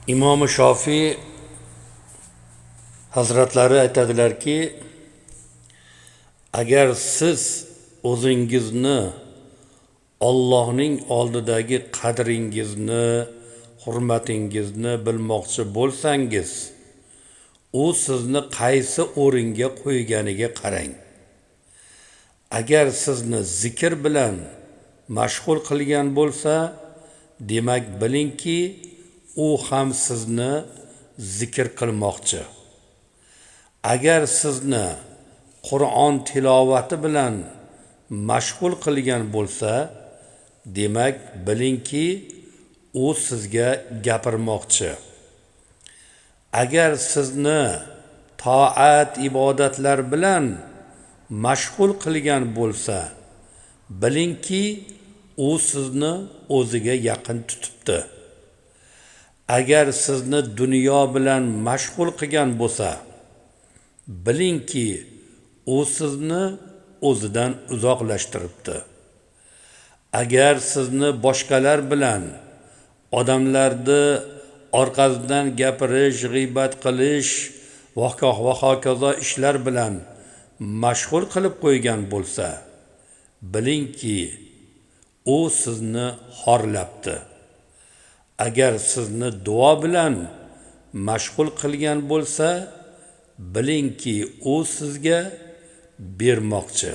Imom Shofiy hazratlari aytadilarki, agar siz o'zingizni Allohning oldidagi qadringizni, hurmatingizni bilmoqchi bo'lsangiz, u sizni qaysi o'ringa qo'yganiga qarang. Agar sizni zikr bilan mashg'ul qilgan bo'lsa, demak bilingki, u ham sizni zikr qilmoqchi. Agar sizni Qur'on tilovati bilan mashg'ul qilgan bo'lsa, demak bilingki, u sizga gapirmoqchi. Agar sizni toat ibodatlar bilan mashg'ul qilgan bo'lsa, bilingki, u sizni o'ziga yaqin tutibdi. Agar sizni dunyo bilan mashg'ul qilgan bo'lsa, bilingki, u sizni o'zidan uzoqlashtiribdi. Agar sizni boshqalar bilan odamlarni orqasidan gapirish, g'iybat qilish va hokazo ishlar bilan mashg'ul qilib qo'ygan bo'lsa, bilingki, u sizni xorlabdi. Agar sizni duo bilan mashg'ul qilgan bo'lsa, bilingki, u sizga bermoqchi.